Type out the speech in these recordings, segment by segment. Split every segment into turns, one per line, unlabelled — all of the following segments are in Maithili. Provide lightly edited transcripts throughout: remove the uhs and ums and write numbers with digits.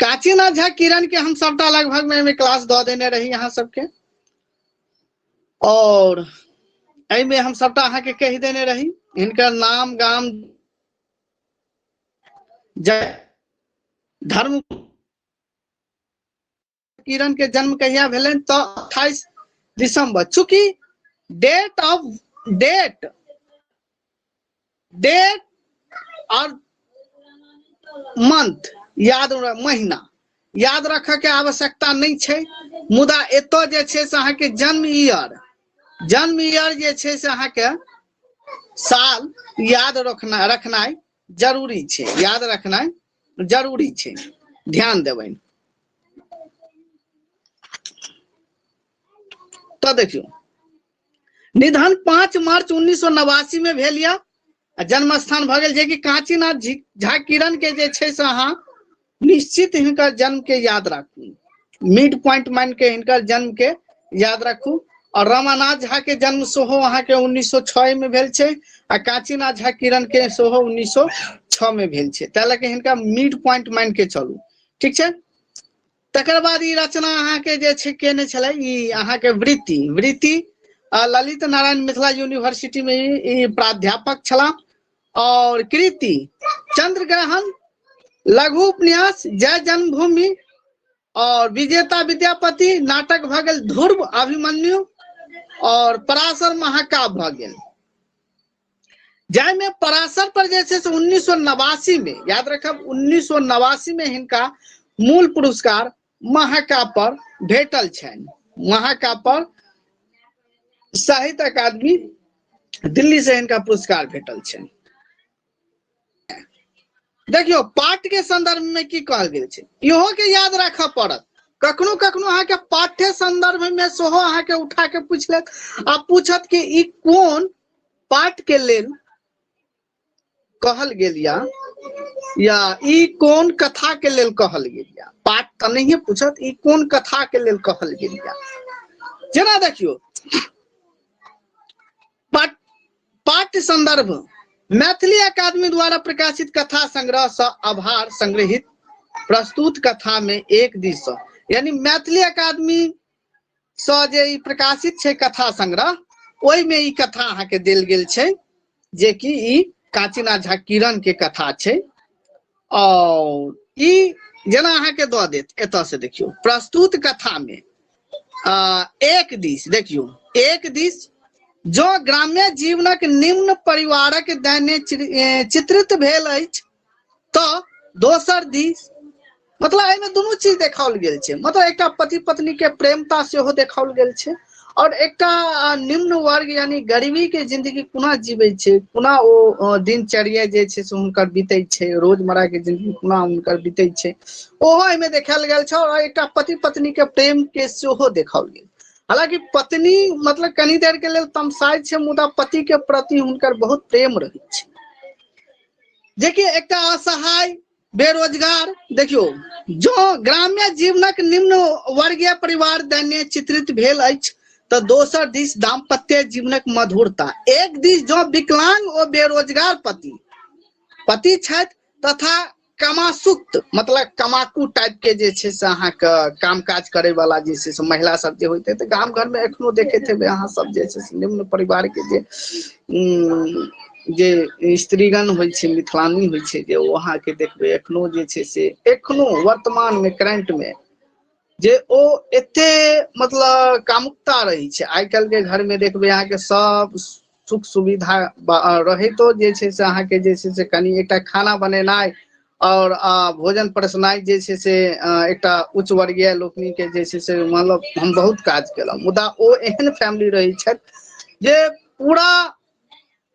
काशीनाथ झा किरण के हम सबटा लगभग में एहिमे क्लास दऽ देने रही अहाँ सबके, और एहिमे हम सबटा अहाँके कहि देने रही हिनकर नाम, गाम, धर्म। किरण के जन्म कहिया भेलनि? तऽ 28 दिसंबर। चूंकि डेट ऑफ डेट डेट और मंथ याद, महीना याद रखऽ के आवश्यकता नहि छै, मुदा एतऽ जे छै से अहाँके जन्म ईयर, जन्म ईयर जे छै से अहाँके साल याद रखनाइ जरूरी छै, याद रखनाइ जरूरी छै, ध्यान देबनि। तऽ देखियौ, निधन 5 मार्च 1989 में भेल यऽ आ जन्म स्थान भऽ गेल जेकि कांचीनाथ झा किरण के जे छै से अहाँ निश्चित हिनकर जन्म के याद राखू, मिड पॉइंट मान के हिनकर जन्म के याद राखू। और रमानाथ झा के जन्म सेहो अहाँके 1906 में भेल छै आ कांचीनाथ झा किरण के सेहो 1906 में भेल छै, ताहि लऽ के हिनका मिड पॉइंट मान के चलू, ठीक छै। तकर बाद ई रचना अहाँके जे छै केने छलै ई अहाँके वृत्ति, वृत्ति ललित नारायण मिथिला यूनिवर्सिटी में ई प्राध्यापक छलाह। और कृति चंद्रग्रहण, लघु उपन्यास जय जन्मभूमि और विजेता विद्यापति, नाटक भऽ गेल ध्रुव अभिमन्यु और पराशर महाकाव्य भऽ गेल, जाहिमे पराशर पर जे छै से 1989 में, याद रखब 1989 में हिनका मूल पुरस्कार महाकाव्य पर भेटल छनि। महाकाव्य पर साहित्य अकादमी दिल्ली से हिनका पुरस्कार भेटल छनि। देखियौ पाठ के संदर्भ में की कहल गेल छै, इहो के याद राखऽ पड़त। कखनो कखनो अहाँके पाठ्य संदर्भ में सेहो अहाँके उठा के पूछि लेत आ पूछत कि ई कोन पाठ के लेल कहल गेल या ई कोन कथा के लेल कहल गेल या। पाठ तऽ नहिये पूछत, ई कोन कथा के लेल कहल गेल या। जेना देखियौ पाठ्य संदर्भ मैथिली अकादमी द्वारा प्रकाशित कथा संग्रह सँ आभार संग्रहित प्रस्तुत कथा में एक दिस सँ, यानी मैथिली अकादमी सँ जे ई प्रकाशित छै कथा संग्रह, ओहि में ई कथा अहाँके देल गेल छै, जे कि ई कांचीनाथ झा किरण के कथा छै। और ई जेना अहाँके दऽ देत एतऽ से देखियौ प्रस्तुत कथा में एक दिस देखियौ, एक दिस जो ग्राम्य जीवनक निम्न परिवारक दैन्य चित्रित भेल अछि तऽ दोसर दिस, मतलब एहिमे दुनू चीज देखाओल गेल छै, मतलब एकटा पति पत्नी के प्रेमता सेहो देखाओल गेल छै और एकटा निम्न वर्ग यानी गरीबी के जिंदगी कोना जीबै छै, कोना ओ दिनचर्या जे छै से हुनकर बीतै छै, रोजमर्रा के जिंदगी कोना हुनकर बीतै छै, ओहो एहिमे देखायल गेल छै। और एकटा पति पत्नी के प्रेम के सेहो देखाओल गेल। हालांकि पत्नी मतलब कनी देर के लेल तमसाइ छै, मुदा पति के प्रति हुनकर बहुत प्रेम रहै छै, जेकि एकटा असहाय बेरोजगार, देखियौ जो ग्राम्य जीवनक निम्न वर्गीय परिवार दैन्य चित्रित भेल अछि तऽ दोसर दिस दाम्पत्य जीवनक मधुरता। एक दिस जो विकलांग ओ बेरोजगार पति छथि तथा कमासुक्त मतलब कमाकू टाइप के जे छै से अहाँके काम काज करे वाला जे छै से महिला सब जे होइत तऽ गाम घर में एखनो देखैत हेबै अहाँ सब जे छै से निम्न परिवार के जे स्त्रीगण होइ छै, मिथिलानी होइ छै, जे ओ अहाँके देखबै एखनो जे छै से एखनो वर्तमान में करेंट में जे ओ एते मतलब कामुकता रहै छै। आइ काल्हि के घर में देखबै अहाँके सब सुख सुविधा रहितो जे छै से अहाँके जे छै से कनि एकटा खाना बनेनाइ और भोजन परसनाइ जे छै से एकटा उच्च वर्गीय लोकनि के जे छै से मतलब हम बहुत काज केलहुँ, मुदा ओ एहन फैमिली रहै छथि जे पूरा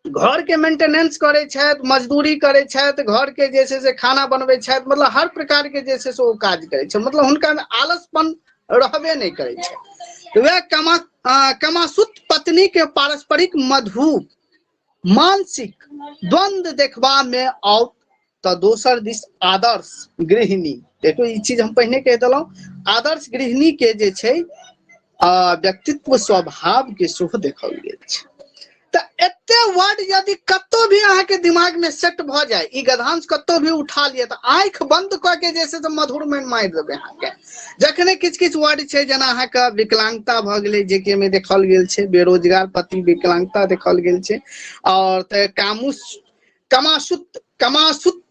घर के मेंटेनेंस करै छथि, मजदूरी करै छथि, घर के जे छै से खाना बनबै छथि, मतलब हर प्रकार के जे छै से ओ काज करै छै, मतलब हुनका में आलसपन रहबे नहि करै छै। वएह कमासुत पत्नी के पारस्परिक मधु मानसिक द्वंद्व देखबा में आओत तऽ दोसर दिस आदर्श गृहिणी, देखो ई चीज हम पहिने कहि देलहुँ, आदर्श गृहिणी के जे छै व्यक्तित्व स्वभाव के सेहो देखाओल गेल छै। तऽ एते वर्ड यदि कतौ भी अहाँके दिमाग में सेट भऽ जाय, ई गधांश कतौ भी उठा लिअ तऽ आँखि बंद कऽ के जे छै से मधुर में मारि देबै अहाँके। जखने किछु किछु वर्ड छै, जेना अहाँके विकलांगता भऽ गेलै, जेकि एहिमे देखल गेल छै बेरोजगार पति विकलांगता देखल गेल छै, आओर तऽ कामुस कमासुत कमासुत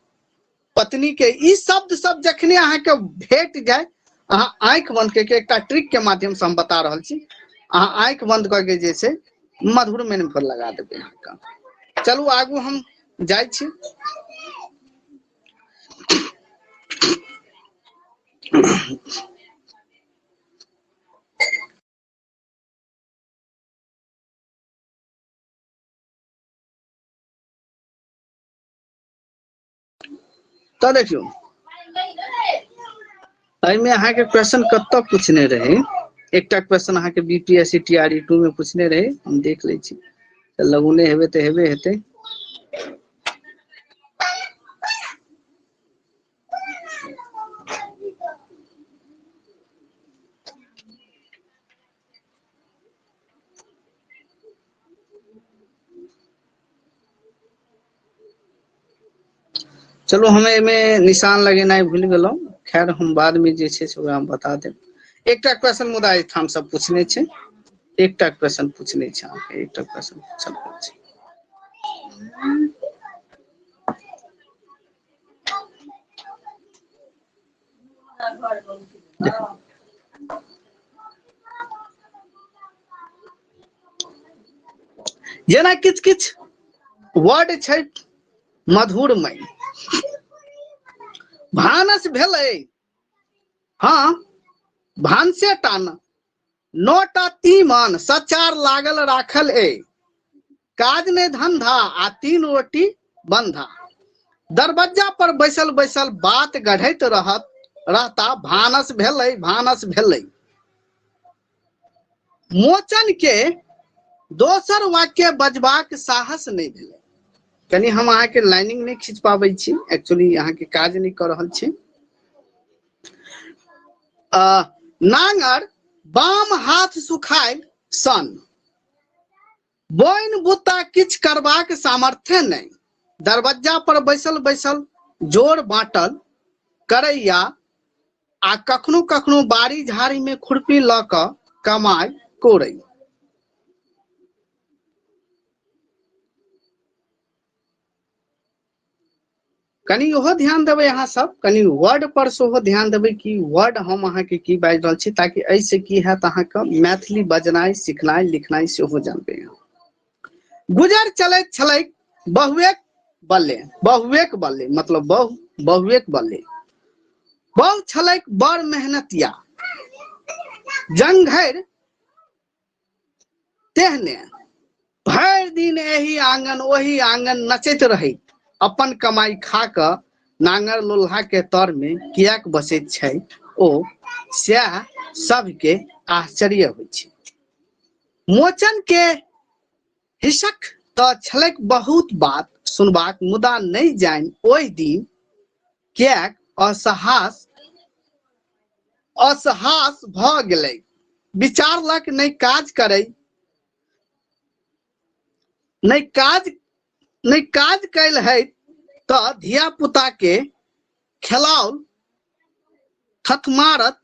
पत्नी के, ई शब्द सब जखने अहाँके भेट जाय, अहाँ आँखि बंद करके, एकटा ट्रिक के माध्यम से हम बता रहल छी, अहाँ आँखि बंद करके जे छै मधुर मेन पर लगा देबै अहाँके। चलू आगू हम जाइ छी। तऽ देखियौ एहिमे अहाँके क्वेश्चन कतऽ पूछने रहे, एकटा क्वेश्चन अहाँके बीपीएससी टीआरई 2 में पूछने रहे, हम देख लै छी, तऽ लगौने हेबै तऽ हेबे हेतै। चलू हम एहिमे निशान लगेनाइ भूलि गेलहुँ, खैर हम बाद में जे छै से ओकरा हम बता देब। एकटा क्वेश्चन मुदा एहिठाम सब पूछने छै, एकटा क्वेश्चन पूछने छै अहाँके, एकटा क्वेश्चन पूछल गेल छै। जेना किछु किछु वर्ड छै मधुरमय, भानस भेलै, हाँ भानसे टा न, 9टा तीमन सचार लागल राखल ए, काज नहि धंधा आ 3 रोटी बंधा, दरबज्जा पर बैसल बैसल बात गढ़ैत रहत रहता, भानस भेलै भानस भेलै। मोचन के दोसर वाक्य बजबाक साहस नहि भेलै। कनि हम अहाँके लाइनिंग नहि खींच पाबै छी, एक्चुअली अहाँके काज नहि कऽ रहल छी। नांगर बाम हाथ सुखायल सन, बोइन बुत्ता किछु करबाक सामर्थ्य नहि, दरबज्जा पर बैसल बैसल जोर बाँटल करैया आ कखनो कखनो बाड़ी झाड़ी में खुरपी लऽ कऽ कमाइ कोड़ै। कनि ओहो ध्यान देबै अहाँ सब, कनि वर्ड पर सेहो ध्यान देबै कि वर्ड हम अहाँके की बाजि रहल छी, ताकि एहिसँ की हैत अहाँके मैथिली बजनाइ सिखनाइ लिखनाइ सेहो जानबै अहाँ। गुजर चलैत छलै बहुएक बल्ले, बहुएक बल्ले मतलब बहु, बहुएक बल्ले। बहु छलैक बड़ मेहनतिया, जंघरि तेहने भरि दिन एहि आंगन ओहि आंगन नचैत रहैत, अपन कमाई खा कऽ नांगर लोल्हा के तर में किएक बसैत छै ओ, सएह सबके आश्चर्य होइ छै। मोचन के हिसक तऽ छलैक बहुत बात सुनबाक, मुदा नहि जानि ओहि दिन किएक असहास भऽ गेलै। विचारलक नहि काज करै, नहि काज, नहि काज कैल है तऽ धिया पुता के खेलाओल थथमारत,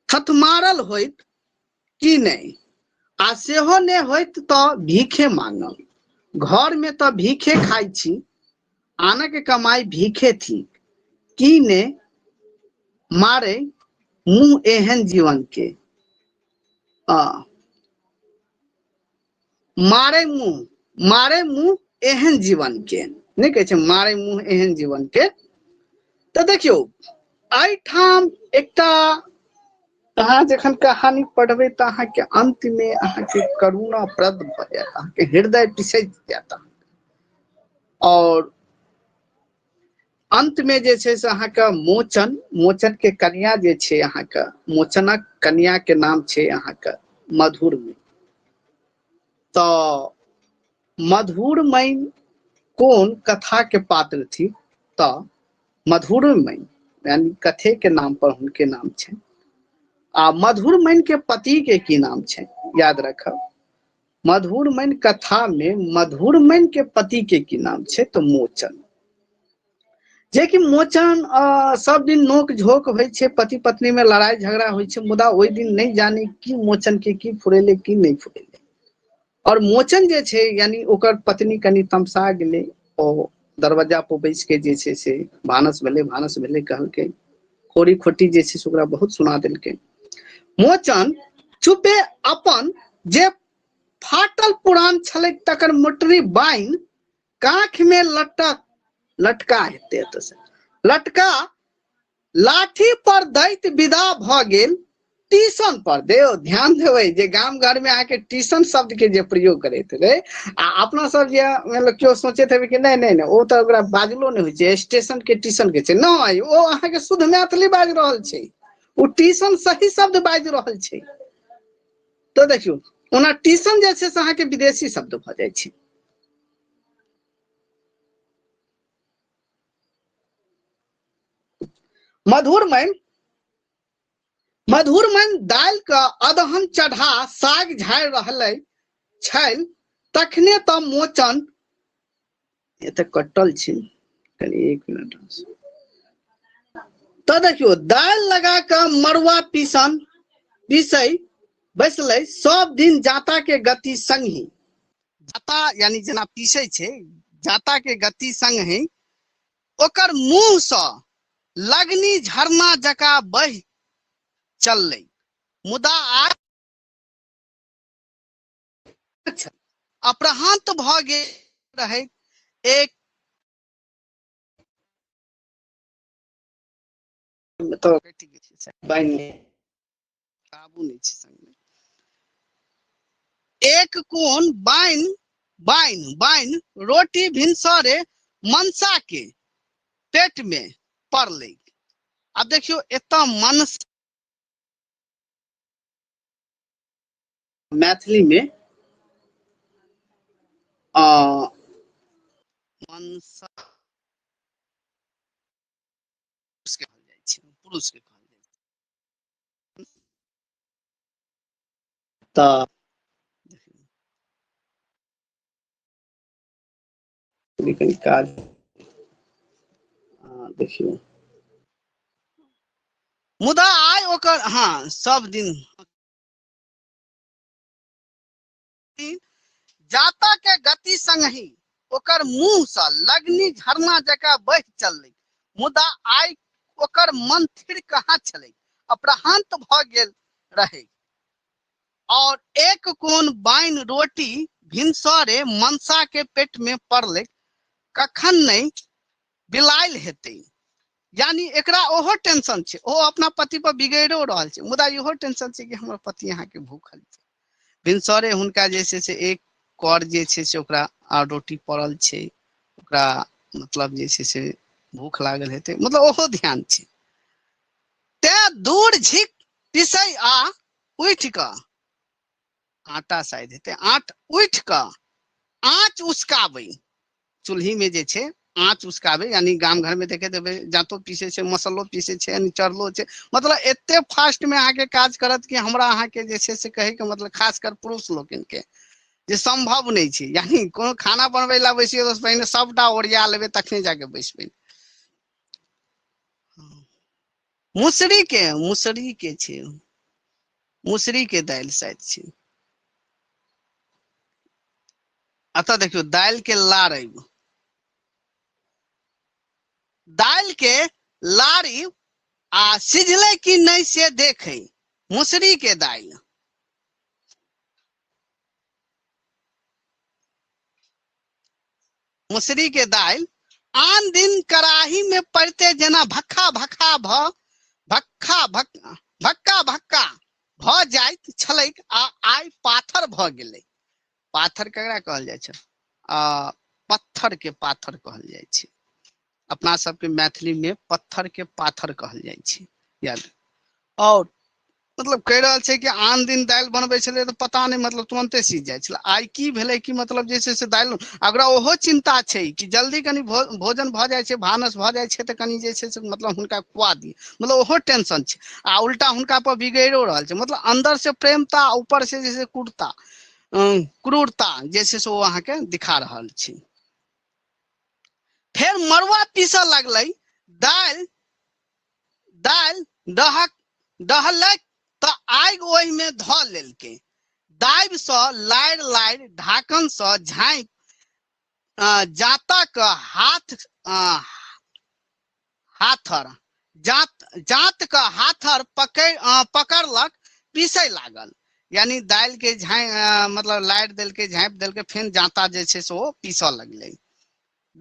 थथमारल होइत की नहि, आ सेहो नहि होइत तऽ भीखे मांगब। घर में तऽ भीखे खाइ छी, आनक कमाई भीखे थीक, की ने मारे मुँह एहन जीवन के, आ मारे मुँह, मारे मुँह एहन जीवन के, नहि कहै छै मारे मुँह एहन जीवन के। तऽ देखियौ एहिठाम एकटा अहाँ जखन कहानी पढ़बै तऽ अहाँके अंत में अहाँके करुणाप्रद भऽ जायत, अहाँके हृदय पिसैत जायत। और अंत में जे छै से अहाँके मोचन, मोचन के कन्या जे छै अहाँके, मोचनक कन्या के नाम छै अहाँके मधुरमय। तऽ मधुरमय कोन कथा के पात्र थी? तऽ मधुरमय यानी कथे के नाम पर हुनके नाम छै। आ मधुरमय के पति के की नाम छै? याद रखब। मधुरमनि कथा में मधुरमनि के पति के की नाम छै? तऽ मोचन। जेकि मोचन सब दिन नोक झोंक होइ छै, पति पत्नी में लड़ाई झगड़ा होइ छै, मुदा ओहि दिन नहि जाने की मोचन के की फुरेले की नहि फुरेले। और मोचन जे छै यानी ओकर पत्नी कनि तमसा गेलै, ओ दरवाजा पर बैस के जे छै से भानस भेलै, भानस भेलै कहलकै, खोरी खोटी जे छै से ओकरा बहुत सुना देलकै। मोचन चुपे अपन जे फाटल पुरान छलै तकर मोटरी बान्हि कांख में लटक लटका हेतै एतऽ से लटका लाठी पर दैत विदा भऽ गेल ट्यूशन पर। देव ध्यान देबै जे गाम घर में अहाँके ट्यूशन शब्द के जे प्रयोग करैत हेबै, आ अपना सब जे मतलब केओ सोचैत हेबै कि नहि नहि नहि ओ तऽ ओकरा बाजलो नहि होइ छै, स्टेशन के ट्यूशन के छै, नहि, ओ अहाँके शुद्ध मैथिली बाजि रहल छै, ओ ट्यूशन सही शब्द बाजि रहल छै। तऽ देखियौ ओना ट्यूशन जे छै से अहाँके विदेशी शब्द भऽ जाइ छै। मधुरमनि मधुरमनि दालि के अदहन चढ़ा साग झाड़ि रहलै छल, तखने तऽ मोचन एतऽ कटल छै, कनि एक मिनट। तऽ देखियौ दालि लगा कऽ मड़ुआ पीसन पीसै बैसलै, सब दिन जाता के गति संगहि, जाता यानी जेना पीसै छै, जाता के गति संगहि ओकर मुँहसँ लगनी झरना जकाँ बहि चललै। मुदा आइ अपराहत भऽ गेल रहै। एक तऽ काबू नहि छै संगमे। एक कोन बान्हि बान्हि बान्हि रोटी भिनसरे मनसा के पेट मे पड़लै। आब देखियौ एतऽ मनसा मैथिली मे मनसा के कहल जाइ छै, पुरुष के कहल जाइ छै। तऽ कनि काज देखियौ, मुदा आइ ओकर हँ सब दिन जाता के गति संगहि ओकर मुंह सँ लगनी झरना जकाँ बहि चललै। मुदा आइ ओकर मन थिर कहाँ छलै, अपराहत भऽ गेल रहै। और एक कोन बाइन रोटी भिनसरे मनसा के पेट में पड़लै, कखन नहि बिलायल हेतै। यानी एकरा ओहो टेंशन छै, ओ अपना पति पर बिगड़ियो रहल छै, मुदा इहो टेंशन छै कि हमर पति अहाँके भूखल छै। भिनसरे हुनका जे छै से एक कर जे छै से ओकरा रोटी पड़ल छै, ओकरा मतलब जे छै से भूख लागल हेतै, मतलब ओहो ध्यान छै। तें दूर झिक पिसै आ उठि कऽ आटा शायद हेतै, आट उठि कऽ आँच उसकाबै, चूल्ही में जे छै आँच उसकाबै, यानी गाम घर में देखे देबै जाँतो पीसै छै, मसल्लो पीसै छै, यानी चढ़लो छै, मतलब एते फास्ट में अहाँके काज करत कि हमरा अहाँके जे छै से कहैके मतलब खास कर पुरुष लोकनिके जे सम्भव नहि छै। यानी कोनो खाना बनबै लए बैसियौ तऽ पहिने सबटा ओरिया लेबै तखने जाके बैसबै। मुसरी के, मुसरी के छै, मुसरी के दालि शायद छै। अतः देखियौ दालि के लारब, दालि के लारी आ सिझलै कि नहि से देखै, मुसरी के दालि। मुसरी के दालि आन दिन कड़ाही में पड़ते जेना भक्का भक्का भ भक्का भक भक्का भक्का भ जाइत छलैक, आ आइ पाथर भ गेलै। पाथर ककरा कहल जाइ छै? आ पत्थर के पाथर कहल जाइ छै। अपना सबके मैथिली में पत्थर के पाथर कहल जाइ छै, याद। और मतलब कहि रहल छै कि आन दिन दालि बनबै छलै तऽ पता नहि मतलब तुरन्ते सीझ जाइ छलै, आइ की भेलै कि मतलब जे छै से दालि, ओकरा ओहो चिन्ता छै कि जल्दी कनि भोजन भऽ जाइ छै, भानस भऽ जाइ छै तऽ कनि जे छै से मतलब हुनका खुआ दी, मतलब ओहो टेंशन छै। आ उल्टा हुनका पर बिगड़िओ रहल छै, मतलब अन्दर से प्रेमता ऊपर से जे छै क्रूरता, क्रूरता जे छै से ओ अहाँके दिखा रहल छै। फेर मड़ुआ पीसऽ लगलै, दालि दालि दहक दहलक तऽ आगि ओहिमे धऽ लेलकै, दाबिसँ लारि लारि ढाकनसँ झाँपि जाँताक हाथ हाथर जाँत जाँतके हाथर पकड़लक, पीसय लागल। यानी दालिके झाँपि मतलब लारि देलकै, झाँपि देलकै, फेर जाँता जे छै से ओ पीसऽ लगलै।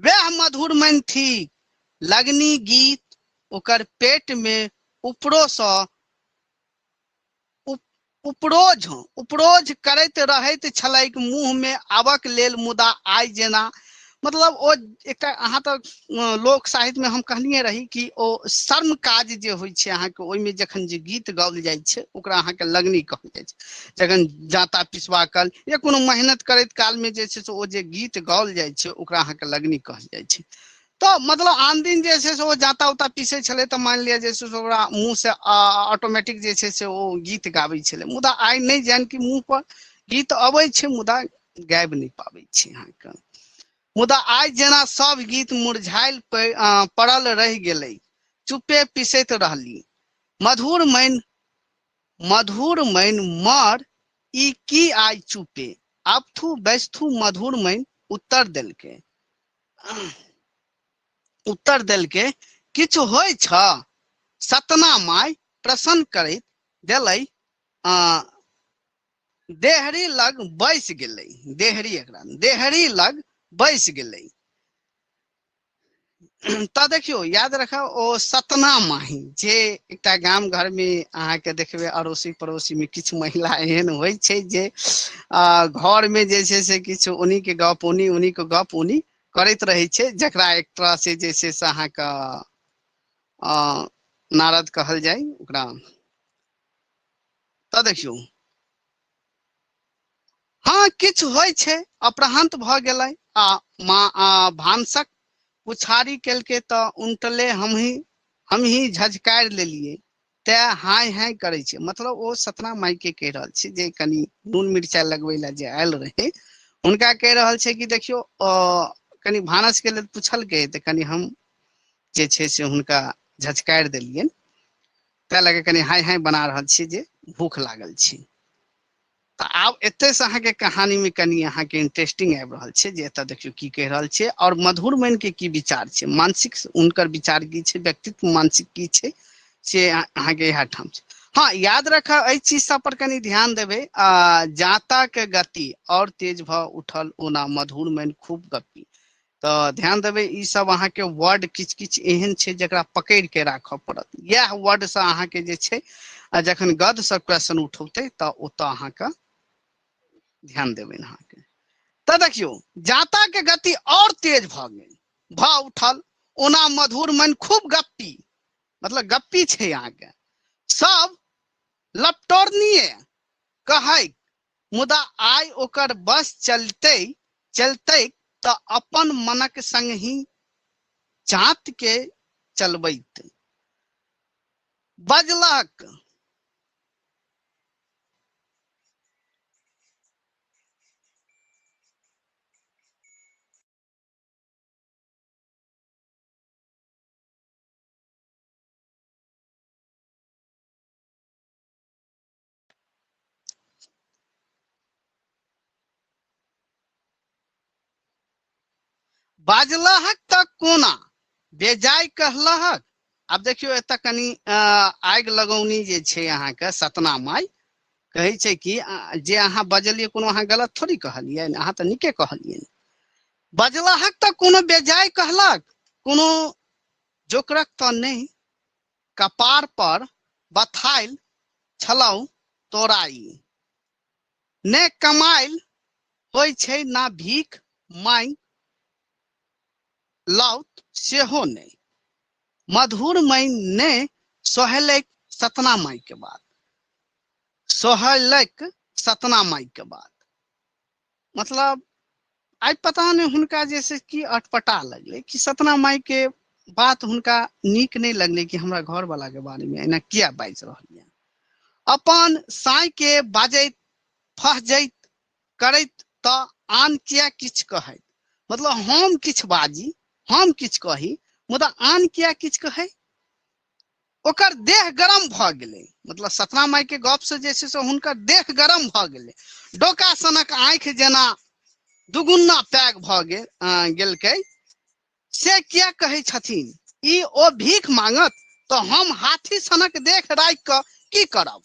वएह मधुरमनि थिक लगनी गीत ओकर पेट मे उपरोसँ उपरोझ उपरोझ करैत रहैत छलैक मुँह मे आबक लेल, मुदा आइ जेना मतलब ओ एकटा अहाँ तऽ लोक साहित्य मे हम कहलिए रही कि ओ शर्म काज जे होइ छै अहाँके, ओहिमे जखन जे गीत गाओल जाइ छै ओकरा अहाँके लगनी कहल जाइ छै। जखन जाँता पिसबा काल या कोनो मेहनत करैत काल मे जे छै से ओ जे गीत गाओल जाइ छै ओकरा अहाँके लगनी कहल जाइ छै। तऽ मतलब आन दिन जे छै से ओ जाँता उता पीसै छलै तऽ मानि लिअ जे छै से ओकरा मुँह से ऑटोमेटिक जे छै से ओ गीत गाबै छलै, मुदा आइ नहि जानि कि मुँह पर गीत अबै छै मुदा गाबि नहि पाबै छै अहाँके। मुदा आइ जेना सब गीत मुरझायल पड़ल रहि गेलै, चुपे पीसैत रहली। मधुर मैन मधुर मैन मर ई की आइ चुपे आबथु बैसथु, मधुर मैन उत्तर देलकै, उत्तर देलकै किछु होइ छ? सतना माय प्रसन्न करैत देलै, देहरी लग बैस गेलै, देहरी एकरा देहरी लग बैस गेलै। तऽ देखियौ याद रखब ओ सतना माही जे एकटा गाम घर मे अहाँके देखबै अड़ोसी पड़ोसी मे किछु महिला एहन होइ छै जे घर मे जे छै से किछु उन्हीं के गप उन्हीं उन्हीं के गप उन्हीं करैत रहै छै, जकरा एक तरह से जे छै से अहाँके नारद कहल जाय ओकरा। तऽ देखियौ हँ किछु होइ छै, अपराहंत भऽ गेलै आ माँ आ भानसक पुछारी केलकै तऽ उनटले हमही झझकारि लेलियै, तैं हाय हाय करै छै। मतलब ओ सतना माइके कहि रहल छै जे कनि नून मिरचाइ लगबै लए जे आयल रहै हुनका कहि रहल छै कि देखियौ कनि भानसके लेल पुछलकै तऽ कनि हम जे छै से हुनका झझकारि देलियनि, ताहि लए कऽ कनि हाय हाय बना रहल छियै जे भूख लागल छै। तऽ आब एतयसँ अहाँके कहानीमे कनि अहाँके इंटरेस्टिंग आबि रहल छै जे एतऽ देखियौ की कहि रहल छै आओर मधुर मैन के की विचार छै, मानसिक हुनकर विचार की छै, व्यक्तित्व मानसिक की छै, से अहाँके इएह ठाम छै। हँ याद रखब एहि चीज सब पर कनि ध्यान देबै। जाँता के गति और तेज भऽ उठल ओना मधुर मैन खूब गप्पी। तऽ ध्यान देबै ई सब अहाँके वर्ड किछु किछु एहन छै जकरा पकड़ि के राखऽ पड़त, इएह वर्ड से अहाँके जे छै जखन गद से क्वेश्चन उठौतै तऽ ओतऽ अहाँके ध्यान देबै अहाँके। तऽ देखियौ जाँता के गति और तेज भऽ गेल भऽ उठल ओना मधुर मन खूब गप्पी, मतलब गप्पी छै अहाँके सब लपटोरनीय कहै, मुदा आइ ओकर बस चलतै चलतै तऽ अपन मनक संगहि जात के चलबैत। बजलक बाजलहक तऽ कोना बेजाय कहलहक। आब देखियौ एतऽ कनि आगि लगौनी जे छै अहाँके सतना माय कहै छै कि जे अहाँ बजलियै कोनो अहाँ गलत थोड़ी कहलियै, अहाँ तऽ नीके कहलियै। बजलहक तऽ कोनो बेजाय कहलक, कोनो जोकरक तऽ नहि, कपार पर बथायल छलहुँ तोरा ई, ने कमायल होइ छै ना भीख मांगि लाउत सेहो नहि। मधुर माइन ने सोहेलैक सतना माय के बात। सोहलक सतना माई के बात। मतलब आइ पता नहि हुनका जे से की अटपटा लगलै कि सतना माई के बात हुनका नीक नहि लगलै कि हमरा घर वाला के बारे में एना किया बाजि रहल यऽ। अपन साई के बाजैत फहजैत करैत तऽ आन किया किछु कहैत, मतलब हम किछु बाजी हम किछु कही मुदा आन किया किछु कहै। ओकर देह गरम भऽ गेलै, मतलब सतना माई के गप से जे छै से हुनकर देह गरम भऽ गेलै। डोका सनक आँखि जेना दुगुना पैघ भऽ गेलकै। से किया कहै छथिन ई ओ भीख मांगत तऽ हम हाथी सनक देख राखि कऽ की करब।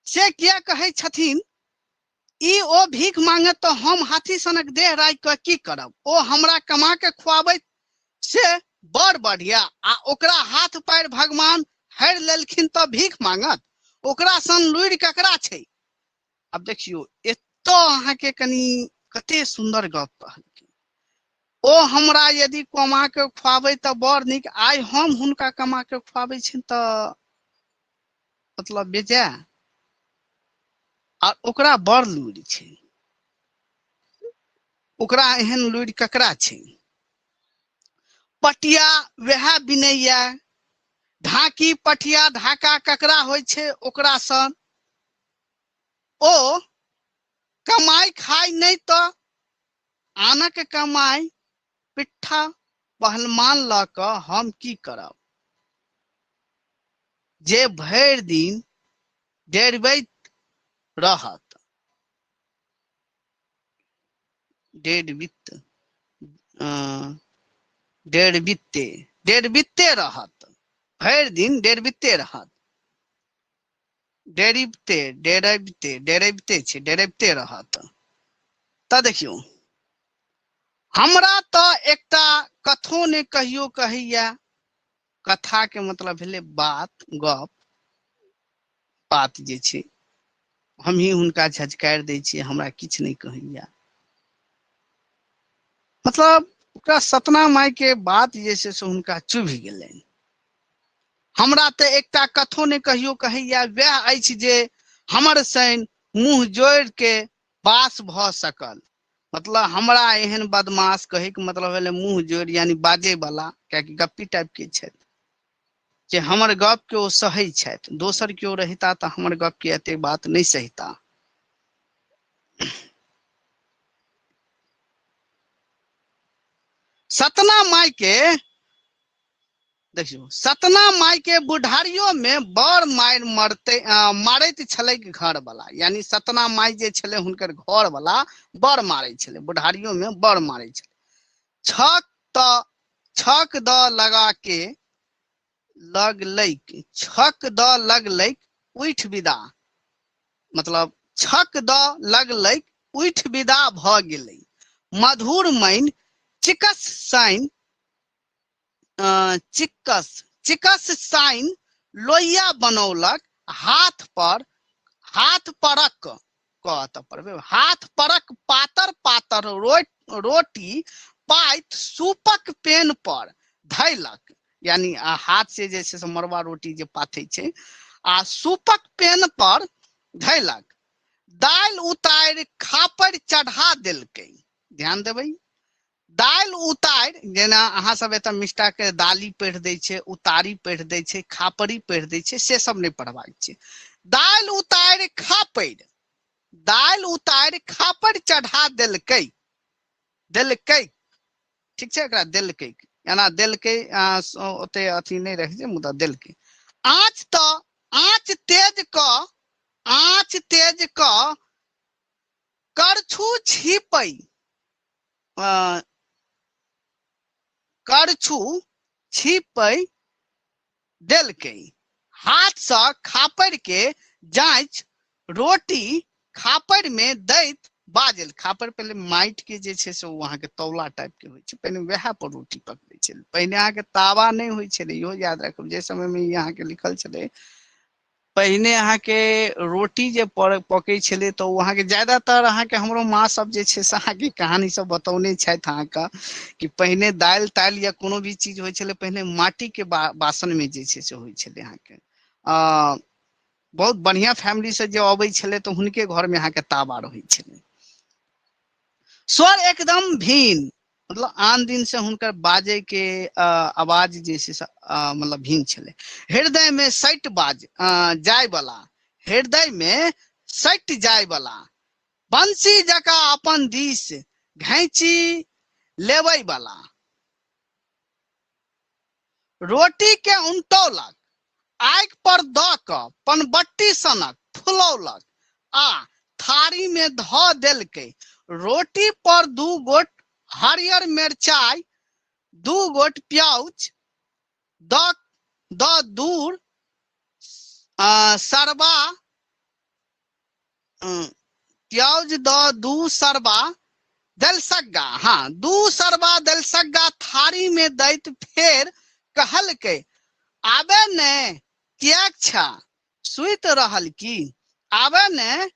से किया कहै छथिन ई ओ भीख मांगत तऽ हम हाथी सनक देह राखि कऽ की करब, ओ हमरा कमा के खुआबैत से बड़ बढ़िया, आ ओकरा हाथ पैर भगवान हरि लेलखिन तऽ भीख मांगत, ओकरा सन लुरि ककरा छै। आब देखियौ एतऽ अहाँके कनि कते सुन्दर गप कहलखिन, ओ हमरा यदि कमा के खुआबै तऽ बड़ नीक, आइ हम हुनका कमा के खुआबै छियनि तऽ मतलब बेजाय, आ ओकरा बड़ लुरि छै, ओकरा एहन लुरि ककरा छै। पटिया वएह बिनैया, ढाकी पटिया ढाका ककरा होइ छै ओकरा सन, ओ कमाइ खाइ नहि तऽ आनक कमाइ पिट्ठा पहलमान लऽ कऽ हम की करब, जे भरि दिन डेरबैत रहत। डेरबित, डेरबिते, डेरबिते रहत, भरि दिन डेरबिते रहत, डेरिबते, डेरबिते, डेरबिते छै, डेरबिते रहत। तऽ देखियौ हमरा तऽ एकटा कथो ने कहियो कहैया, कथा के मतलब भेलै बात, गप, बात जे छै हमही हुनका झझकारि दै छियै, हमरा किछु नहि कहैया। मतलब ओकरा सतना माय के बात जे छै से हुनका चुभि गेलनि। हमरा तऽ एकटा कथो ने कहियो कहैया, वएह अछि जे हमर सैन मुँह जोड़ि के बास भऽ सकल। मतलब हमरा एहन बदमाश कहैके मतलब भेलै मुँह जोड़ि यानी बाजै वाला, कियाकि गप्पी टाइप के छथि, जे हमर गप के ओ सहै छथि, दोसर केओ रहिता तऽ हमर गप के एते बात नहि सहिता। सतना माय के देखियौ, सतना माय के बुढ़ारियो में बड़ मारि मरते, मारैत छलै घर वाला, यानी सतना माय जे छलै हुनकर घर वाला बड़ मारै छलै, बुढ़ारियो में बड़ मारै छलै। छक तऽ छक दऽ लगा के लगलैक, छक दऽ लगलैक उठि विदा, मतलब छक दऽ लगलैक उठि विदा भऽ गेलै। मधुर मैन चिकस साइन, चिक्कस, चिकस साइन लोहिया बनौलक, हाथ पर, हाथ परक कह तऽ पढ़बै, हाथ परक पातर पातर रोटी पाइत सूपक पेन पर धैलक, यानी आ हाथ से जे छै से मड़ुआ रोटी जे पाथै छै, आ सूपक पेन पर धैलक। दालि उतारि खापड़ि चढ़ा देलकै, ध्यान देबै, दालि उतारि, जेना अहाँ सब एतऽ मिष्टा के दालि पढ़ि दै छै, उतारी पढ़ि दै छै, खापड़ि पढ़ि दै छै, से सब नहि पढ़बाक छै। दालि उतारि खापड़ि, दालि उतारि खापड़ि चढ़ा देलकै, देलकै, ठीक छै, एकरा देलकै, एना देलकै, ओते अथी नहि रहै छै, मुदा देलकै। आँच तऽ आँच तेज कऽ, आँच तेज कऽ करछू छिपै, करछू छिपै देलकै, हाथसँ खापड़ि के जाँच रोटी खापड़ि मे दैत बाजल। खापड़ि पहिले माटि के जे छै से ओ अहाँके तौला टाइप के होइ छै, पहिने वएह पर रोटी पकबै छलै, पहिने अहाँके तावा नहि होइ छलै, इहो याद राखब, जाहि समय मे ई अहाँके लिखल छलै पहिने अहाँके रोटी जे पकै छलै तऽ ओ अहाँके ज्यादातर अहाँके हमरो माँ सब जे छै से अहाँके कहानी सब बतौने छथि अहाँके कि पहिने दालि तालि या कोनो भी चीज होइ छलै पहिने माटी के बासन मे जे छै से होइ छलै अहाँके। अ बहुत बढ़िया फैमिली से जे अबै छलै तऽ हुनके घर में अहाँके तावा रहै छलै। स्वर एकदम भिन्न, मतलब आन दिन से हुनकर बाजे के आवाज जे छै से मतलब भिन्न छलै। हृदय में सटि बाज जाय वाला, हृदय में सटि जाय वाला, बंसी जकाँ अपन दिस घैंची लेबै वाला, रोटी के उनटौलक, आगि पर दऽ कऽ पनबट्टी सनक फुलौलक आ थारी मे धऽ देलकै। रोटी पर 2 गोट हरियर मिरचाइ, 2 गोट प्याज दऽ दऽ दूर सरबा प्याज दऽ 2 सरबा दलसग्गा, हाँ 2 सरबा दलसग्गा थारी में दैत फेर कहलकै, आबे ने किएक छा सुति रहल की? आबे ने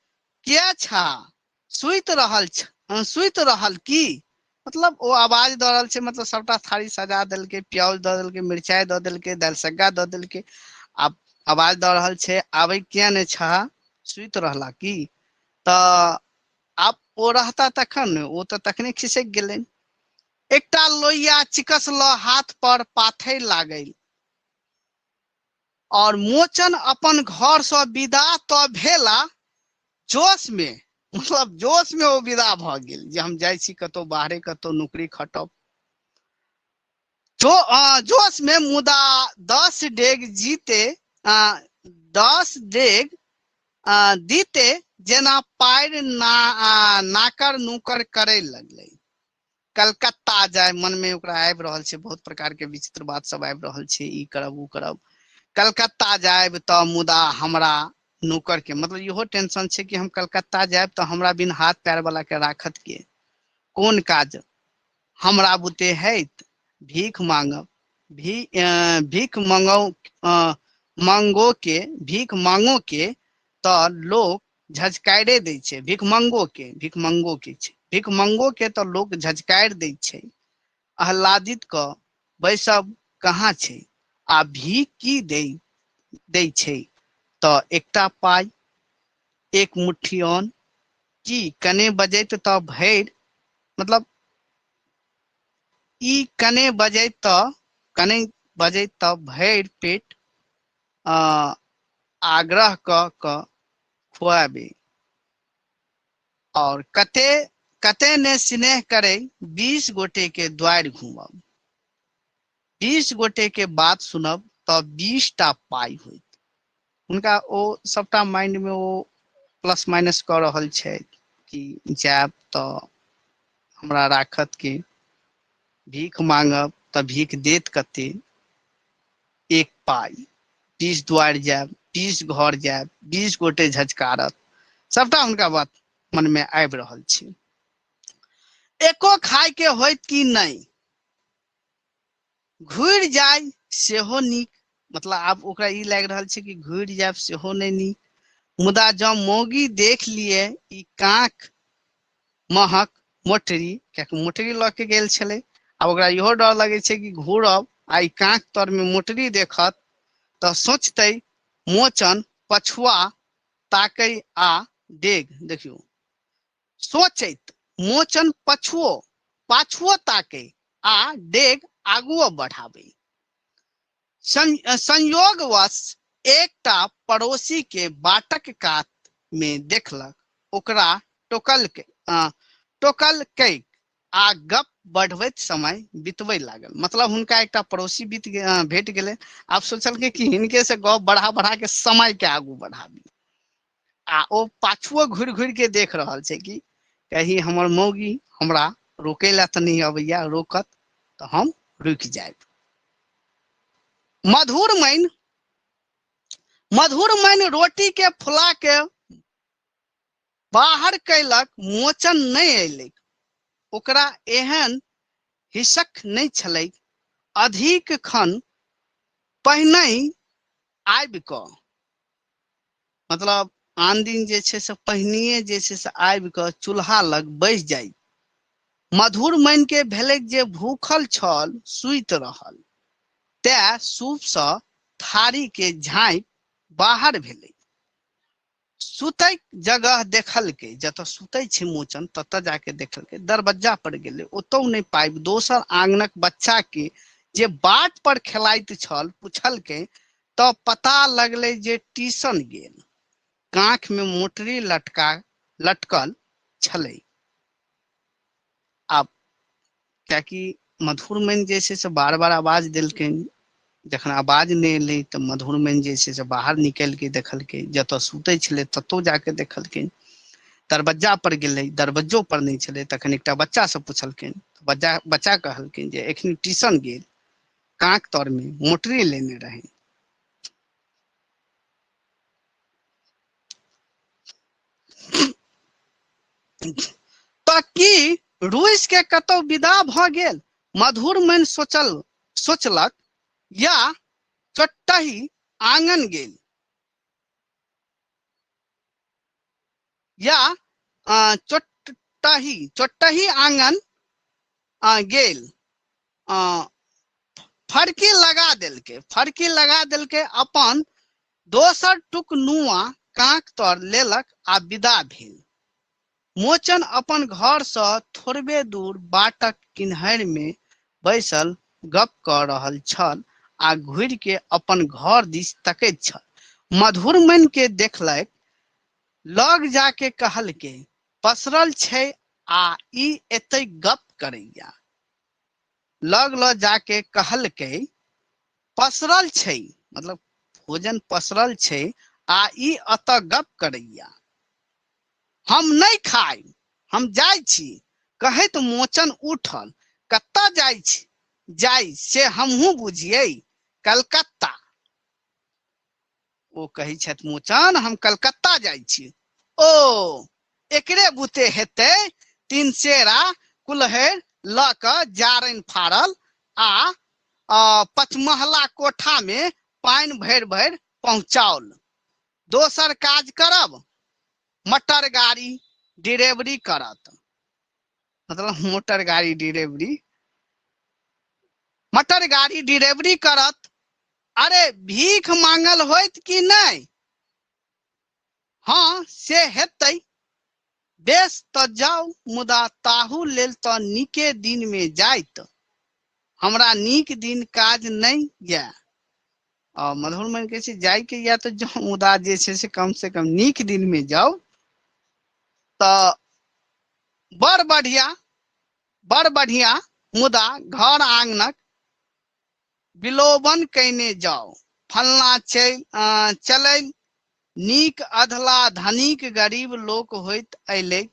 किए छा सुति रहल सुति रहल की? मतलब ओ आवाज दऽ रहल छै, मतलब सबटा थारी सजा देलकै, प्याज दऽ देलकै, मिरचाइ दऽ देलकै, दलसग्गा दऽ देलकै, आब आवाज दऽ रहल छै, आबै किया ने छह, सुति रहला की? तऽ आब ओ रहता तखन ने, ओ तऽ तखने खिसकि गेलनि। एकटा लोहिया चिकस लऽ हाथ पर पाथै लागल और मोचन अपन घर सँ विदा तऽ भेला जोश में, मतलब जोश में ओ विदा भऽ गेल जे हम जाइ छी कतौ बाहरे कतौ नौकरी खटब जोश में, मुदा 10 डेग जीते, 10 डेग दीते जेना पारि नाकर नूकर करे लगलै। कलकत्ता जाय मन में ओकरा आबि रहल छै, बहुत प्रकार के विचित्र बात सब आबि रहल छै, ई करब ओ करब, कलकत्ता जायब तऽ मुदा हमरा नौकर के, मतलब इहो टेंशन छै कि हम कलकत्ता जायब तऽ हमरा बिन हाथ पैर वाला के राखत के, कोन काज हमरा बुते हैत, भीख मांगब, भीख मंगौ, मांगो के, भीख मांगो के तऽ लोक झझकारे दै छै, भीख मंगो के, भीख मंगो के छै, भीख मंगो के तऽ लोक झझकारि दै छै, आह्लादित कऽ बैसब कहाँ छै, आ भीख की दै छै तऽ एकटा पाइ, एक मुट्ठी अन्न, की कने बजैत तऽ भरि, मतलब ई कने बजैत तऽ, कने बजैत तऽ भरि पेट आग्रह कऽ कऽ खुआबी, और कते कते ने स्नेह करे, 20 गोटे के द्वारि घूमब, 20 गोटे के बात सुनब तऽ 20 टा पाइ होइत। हुनका ओ सबटा माइंड में ओ प्लस माइनस कऽ रहल छै कि जायब तऽ हमरा राखत के, भीख मांगब तऽ भीख देत कते, एक पाइ, 20 द्वारि जायब, 20 घर जायब, 20 गोटे झझकारत, सबटा हुनका बात मन में आबि रहल छै। एको खाय के होइत कि नहि, घुरि जाय सेहो नीक, मतलब आब ओकरा ई लागि रहल छै कि घुरि जायब सेहो नहि नीक, मुदा जँ मौगी देख लिए ई काँख महक मोटरी, कियाकि मोटरी लऽ के गेल छलै, आब ओकरा इहो डर लगै छै कि घुरब आ ई काँख तर में मोटरी देखत तऽ सोचतै मोचन पछुआ ताकै आ डेग, देखियौ सोचैत मोचन पाछुओ ताकै आ डेग आगुओ बढ़ाबै। संयोगवश एकटा पड़ोसी के बाटक कात में देखलक, ओकरा टोकलकै आ गप बढ़बैत समय बितबै लागल। मतलब हुनका एकटा पड़ोसी भेट गेलै, आब सोचलकै कि हिनके से गप बढ़ा बढ़ा के समय के आगू बढ़ाबी, आ ओ पाछुओ घुरि घुरि के देख रहल छै कि कहीं हमर मौगी हमरा रोकै लए तऽ नहि अबैया, रोकत तऽ हम रुकि जायब। मधुर मैन रोटी के फुला के बाहर कैलक, मोचन नहि अयलै, ओकरा एहन हिसक नहि छलै। अधिक खन पहिनहि आबि कऽ मतलब आन दिन जे छै से पहिनहिए जे छै से आबि कऽ चूल्हा लग बैस जाइ। मधुर मन के भेलैक जे भूखल छल सुति रहल, तेँ सूपसँ थारी के झाँपि बाहर भेलै। सुतैक जगह देखलकै, जतऽ सुतै छै मोचन ततऽ जाके देखलकै, दरबज्जा पर गेलै, ओतौ नहि पाबि दोसर आंगनक बच्चा के जे बाट पर खेलाइत छल पुछलकै तऽ पता लगलै जे टीशन गेल। काँख मे मोटरी लटका लटकल छलै। आब कियाकि मधुरमनि जे छै से बार बार आवाज देलकनि, जखन आवाज नहि एलै तऽ मधुरमनि जे छै से बाहर निकलि के देखलकै, जतऽ सुतै छलै ततौ जाके देखलखिन, दरबज्जा पर गेलै दरबज्जो पर नहि छलै। तखन एकटा बच्चा से पुछलखिन, बच्चा बच्चा कहलखिन जे एखनी ट्यूशन गेल, काँख तर मे मोटरी लेने रहै। तऽ की रुसि के कतौ विदा भऽ गेल? मधुर मन सोचलक या चोट्टहि आंगन गेल या चोट्टहि चोट्टहि आंगन गेल, फड़की लगा देलकै, फड़की लगा देलकै, अपन दोसर टुक नुआ काँख तर लेलक आ विदा भेल। मोचन अपन घर सँ थोड़बे दूर बाटक किन्हैर मे बैसल गप कऽ रहल छल आ घुरि के अपन घर दिस तकैत छल। मधुरमनि के देखलक, लग जा के कहलकै, पसरल छै आ ई एतै गप करैया। लग लऽ जाके कहलकै, पसरल छै, मतलब भोजन पसरल छै आ ई एतऽ गप करैया। हम नहि खायब, हम जाइ छी। कहैत मोचन उठल। कतऽ जाइ छी जाइ से हमहूँ बुझियै। कलकत्ता। ओ कहै छथि मोचन हम कलकत्ता जाइ छी। ओ एकरे बुते हेतै। तीन सेरा कुल्हैर लऽ कऽ जारनि फाड़ल आ पचमहला कोठा मे पानि भरि भरि पहुँचाओल। दोसर काज करब, मटर गाड़ी डिरेवरी करत। मतलब मोटर गाड़ी डिरेवरी, मटर गाड़ी डिरेवरी करत। अरे भीख मांगल होइत कि नहि? हँ से हेतै। बेस तऽ जाउ, मुदा ताहू लेल तऽ नीके दिन मे जाइत। हमरा नीक दिन काज नहि यए। आ मधुरमनि कहै छै जाइके यए तऽ जाउ, मुदा जे छै से कम से कम नीक दिन मे जाउ तऽ बड़ बढ़िया, बड़ बढ़िया, मुदा घर आंगनक विलोभन कयने जाउ। फल्लाँ चलै, नीक अधला धनिक गरीब लोक होइत अयलैक।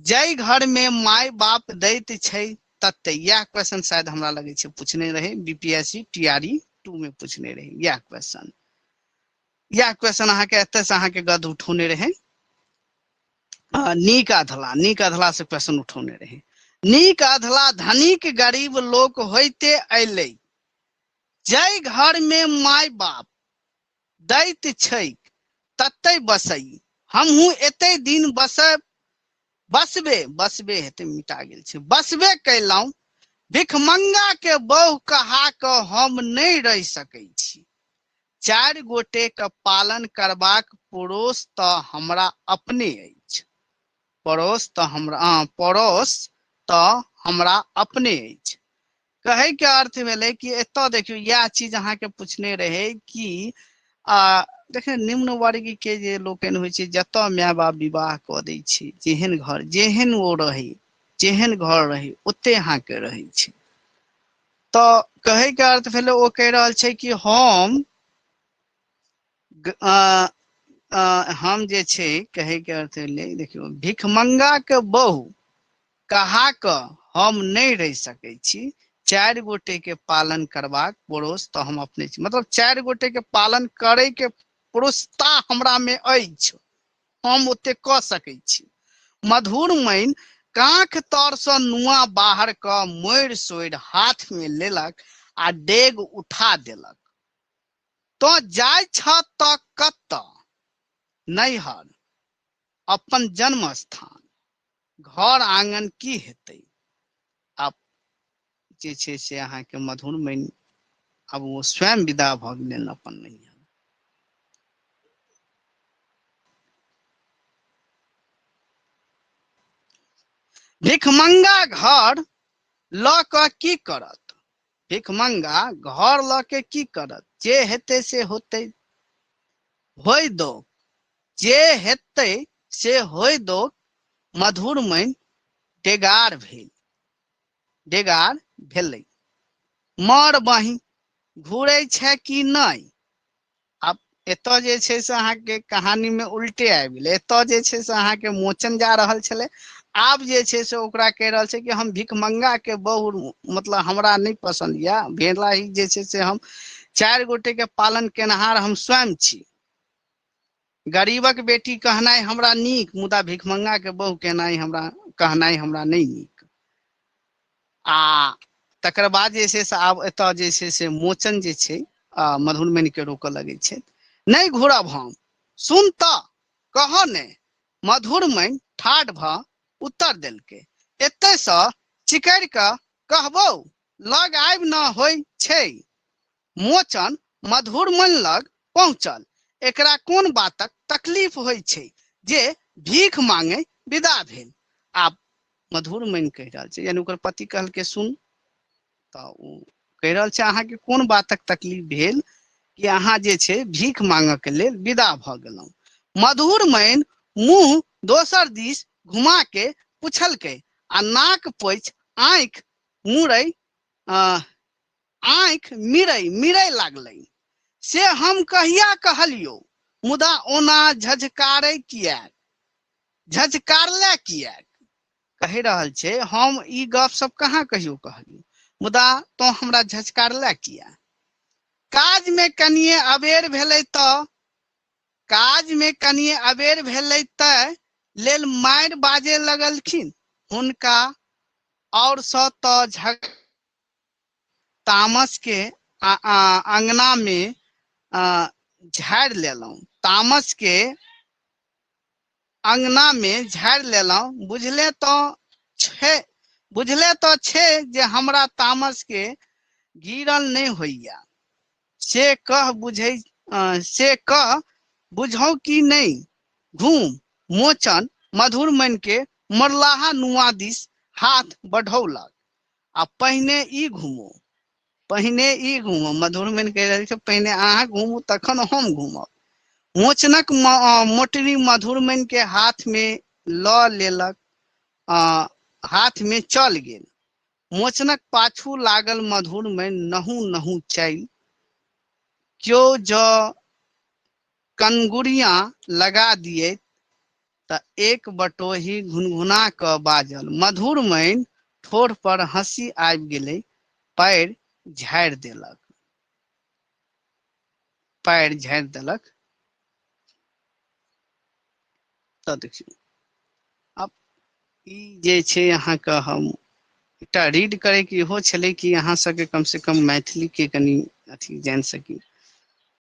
जाहि घर मे माय बाप दैत छै तते। इएह क्वेश्चन शायद हमरा लगै छै पूछने रहै बीपीएससी टीआरई 2 मे पूछने रहै इएह क्वेश्चन। इएह क्वेश्चन अहाँके एतऽ से अहाँके गद उठौने रहै। नीक अधला, नीक अधला से क्वेश्चन उठौने रहै। नीक अधला धनिक गरीब लोक होइते अयलै। जाहि घर मे माय बाप दैत छैक ततै बसै। हमहूँ एते दिन बसब, बसबे बसबे हेतै, मिटा गेल छै, बसबे कयलहुँ। भिखमंगा के बहु कहा कऽ हम नहि रहि सकै छी। 4 गोटे के पालन करबाक पड़ोस तऽ हमरा अपने अछि, पड़ोस तऽ हमरा, पड़ोस तऽ हमरा अपने अछि। कहै के अर्थ भेलै कि एतऽ देखियौ इएह चीज अहाँके पूछने रहै कि देखियौ निम्न वर्ग के जे लोकनि होइ छै, जतऽ माय बाप विवाह कऽ दै छै, जेहन घर जेहन ओ रहै, जेहन घर रहै ओते अहाँके रहै छै। तऽ कहै के अर्थ भेलै ओ कहि रहल छै कि हम जे छै कहै के अर्थ भेलै देखियौ भिखमंगा के बहु कहा कऽ हम नहि रहि सकै छी। 4 गोटे के पालन करबाक पड़ोस तऽ हम अपने छी, मतलब 4 गोटे के पालन करे के पुरुषता हमरा में अछि, हम ओते कऽ सकै छी। मधुर मैन काँख तर सँ नुआ बाहर कऽ मोड़ि सोड़ि हाथ में लेलक आ डेग उठा देलक। तो जाइ छ तऽ कतऽ? नैहर, अपन जन्म स्थान, घर आंगन की हेतै? आब जे छै से अहाँके मधुरमनि आब ओ स्वयं विदा भऽ गेलनि अपन नैहर। भिखमंगा घर लऽ कऽ की करत? भिखमंगा घर लऽ के की करत? जे हेतै से होतै, होय दो, जे हेतै से होय दो। मधुरमनि डेगार भेल, डेगार भेलै। मर बहि, घुरै छै कि नहि? आब एतऽ जे छै से अहाँके कहानी मे उल्टे आबि गेलै। एतऽ जे छै से अहाँके मोचन जा रहल छलै, आब जे छै से ओकरा कहि रहल छै कि हम भिखमंगा के बहु मतलब हमरा नहि पसन्द यऽ, भेला ही जे छै से हम 4 गोटे के पालन केनहार हम स्वयं छी। गरीबक बेटी कहनाइ हमरा नीक, मुदा भिखमंगा के बहु कहनाइ हमरा, कहनाइ हमरा नहि नीक। आ तकर बाद जे छै से आब एतऽ जे छै से मोचन जे छै मधुरमनि के रोकऽ लगै छै, नहि घुरब हम, सुन तऽ कहऽ ने। मधुरमनि ठाढ़ भऽ उत्तर देलकै, एतयसँ चिकरि कऽ कहबौ, लग आबि न होइ छै। मोचन मधुरमनि लग पहुँचल, एकरा कोन बातक तकलीफ होइ छै जे भीख मांगे विदा भेल। आब मधुरमनि कहि रहल छै, यानी ओकर पति कहलकै सुन, तऽ ओ कहि रहल छै अहाँके कोन बातक तकलीफ भेल कि अहाँ जे छै भीख मांगऽ के लेल विदा भऽ गेलहुँ। मधुरमनि मुँह दोसर दिस घुमा के पुछलकै आ नाक पोछि आँखि मुड़ै आँखि मिरै मिरै लागलै। से हम कहिया कहलियौ, मुदा ओना झझकारै किएक, झझकारले किएक? कहि रहल छै हम ई गप सब कहाँ कहियो कहलियौ, मुदा तों हमरा झझकारले किए? काज मे कनिये अबेर भेलै तऽ, काज मे कनिये अबेर भेलै तऽ लेल मारि बाजे लगलखिन। हुनका और सँ तऽ झग तामस के अंगना मे झाड़ि लेलहुँ, तामस के अंगना मे झाड़ि लेलहुँ। बुझले तऽ छै, बुझले तऽ छै जे हमरा तामस के गीरल नहि होइया। से कह बुझै, से कह बुझौ कि नहि? घूम। मोचन मधुरमनि के मरलाहा नुआ दिस हाथ बढ़ौलक, आ पहिने ई घूमो, पहिने ई घूमो। मधुरमनि कहि रहल छै पहिने अहाँ घूमू तखन हम घूमब। मोचनक मोटरी मधुरमनि के हाथ मे लऽ लेलक, हाथ मे चल गेल। मोचनक पाछू लागल मधुरमनि नहु नहु चलि क्यो जँ कनगुरिया लगा दिए तऽ एक बटोही घुनघुना कऽ बाजल। मधुरमनि ठोर पर हँसी आबि गेलै, पैर झाड़ि देलक, पैर झाड़ि देलक। तऽ देखियौ आब ई जे छै अहाँके हम एकटा रीड करैके इहो छलै कि अहाँ सबके कम से कम मैथिलीके कनि अथी जानि सकी।